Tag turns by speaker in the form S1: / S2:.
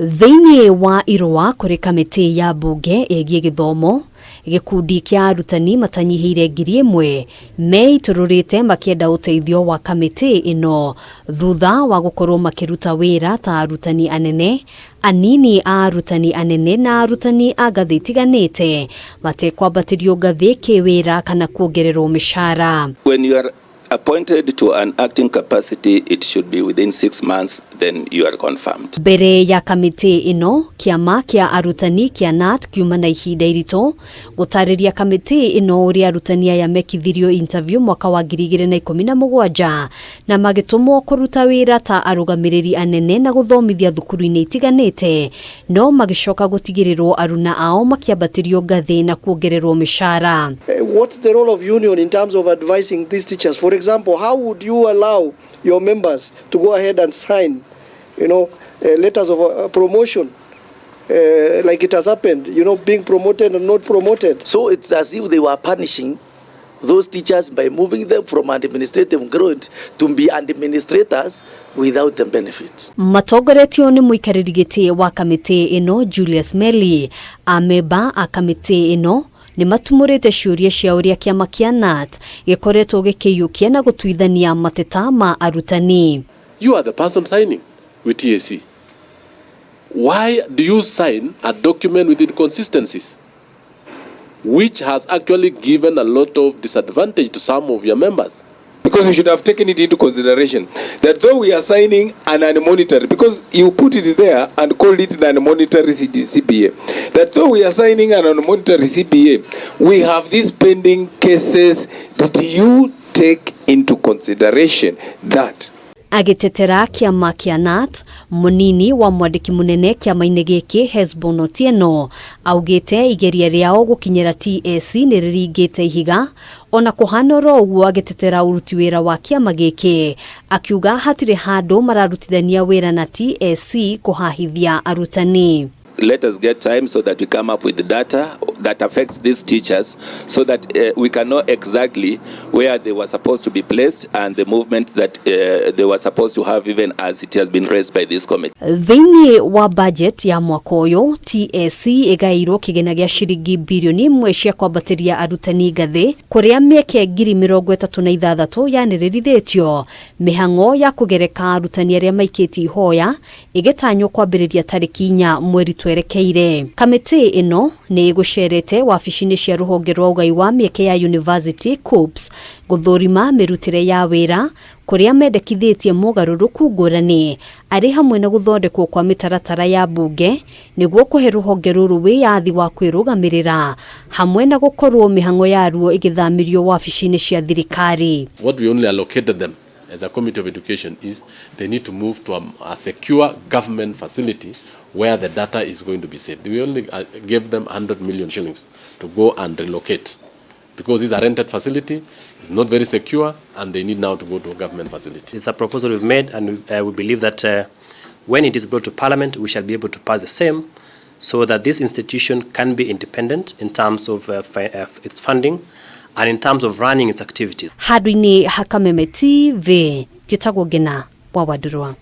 S1: Thĩinĩ wa irũa kũrĩ kamĩtĩ ya mbunge ĩgiĩ gĩthomo, gĩkundi kĩa arutani matanyihĩire 1000 meitũrũrĩte makĩenda ũteithio wa kamĩtĩ ĩno thutha wa gũkorwo makĩruta wĩra ta arutani anene, anini a arutani anene na arutani a ngathĩ itiganĩte matekwambatĩrio ngathĩ kĩwĩra kana kuongererwo mĩcara.
S2: When you are appointed to an acting capacity, it should be within 6 months, then you are confirmed.
S1: Mbere ya kamĩtĩ ĩno, kĩama kĩa arutani kĩa KNUT kiuma na ihinda iritũ gũtarĩria kamĩtĩ ĩno ũrĩa arutani aya mekithirio interview mwaka wa 2017 na magĩtũmwo kũruta wĩra ta arũgamĩrĩri anene na gũthomithia thukuru-inĩ itiganĩte, no magĩcoka gũtigĩrĩrwo aruna ao makĩambatĩrio ngathĩ na kuongererwo mĩcara.
S3: What's the role of union in terms of advising these teachers? For example, how would you allow your members to go ahead and sign letters of promotion, like it has happened, being promoted and not promoted?
S4: So it's as if they were punishing those teachers by moving them from administrative grade to be administrators without the benefit.
S1: Matongoretio nĩ mũikarĩri gĩtĩ wa kamĩtĩ ĩno Julius Melly, amemba a kamĩtĩ ĩno nĩ matumũrĩte ciũria cia ũrĩa kĩama kĩa KNUT gĩkoretwo gĩkĩiyũkia na gũtuithania mateta ma arutani.
S5: You are the person signing with TSC. Why do you sign a document with inconsistencies, which has actually given a lot of disadvantage to some of your members?
S6: Because we should have taken it into consideration that though we are signing an non-monetary, because you put it there and called it non-monetary CBA, that though we are signing a non-monetary CBA, we have these pending cases. Did you take into consideration that?
S1: Agĩtetera kĩama kĩa KNUT, mũnini wa mwandĩki mũnene kĩama-inĩ gĩkĩ Hesbon Otieno augĩte igeria rĩao gũkinyĩra TSC nĩ rĩringĩte ihiga. Ona kũhana oro ũguo, agĩtetera ũruti wĩra wa kĩama gĩkĩ, akiuga hatirĩ handũ mararutithania wĩra na TSC kũhahithia arutani.
S2: Let us get time so that we come up with the data that affects these teachers so that we can know exactly where they were supposed to be placed and the movement that they were supposed to have, even as it has been raised by this committee.
S1: Thĩinĩ wa budget ya mwaka ũyũ, TSC ĩgaĩirwo kĩgĩna gĩa ciringi birioni 1 cia kwambatĩria arutani ngathĩ, kũrĩa mĩeke 36,000 yanĩrĩrithĩtio. Mĩhang'o ya kũgereka arutani arĩa maikĩtie ihoya ĩgĩtanywo kwambĩrĩria tarĩki 4 mweri twerekeire. Kamĩtĩ ĩno nĩ ĩgũcerete wabici-inĩ cia rũhonge rwa ũgai wa mĩeke ya university KUCCPS gũthũrima mĩrutĩre ya wĩra, kũrĩa mendekithĩtie mogarũrũku ngũrani arĩ hamwe na gũthondekwo kwa mĩtaratara ya mbunge nĩguo kũhe rũhonge rũrũ wĩyathi wa kwĩrũgamĩrĩra, hamwe na gũkorwo mĩhang'o yaruo ĩgĩthamĩrio wabici-inĩ cia thirikari.
S5: What we only allocated them as a committee of education is they need to move to a secure government facility where the data is going to be saved. We only gave them 100 million shillings to go and relocate because it's a rented facility, it's not very secure, and they need now to go to a government facility.
S7: It's a proposal we've made, and we believe that when it is brought to Parliament, we shall be able to pass the same so that this institution can be independent in terms of its funding and in terms of running its activities.
S1: Handũ-inĩ ha Kameme TV, njĩtagwo Ngena wa Wandurwa.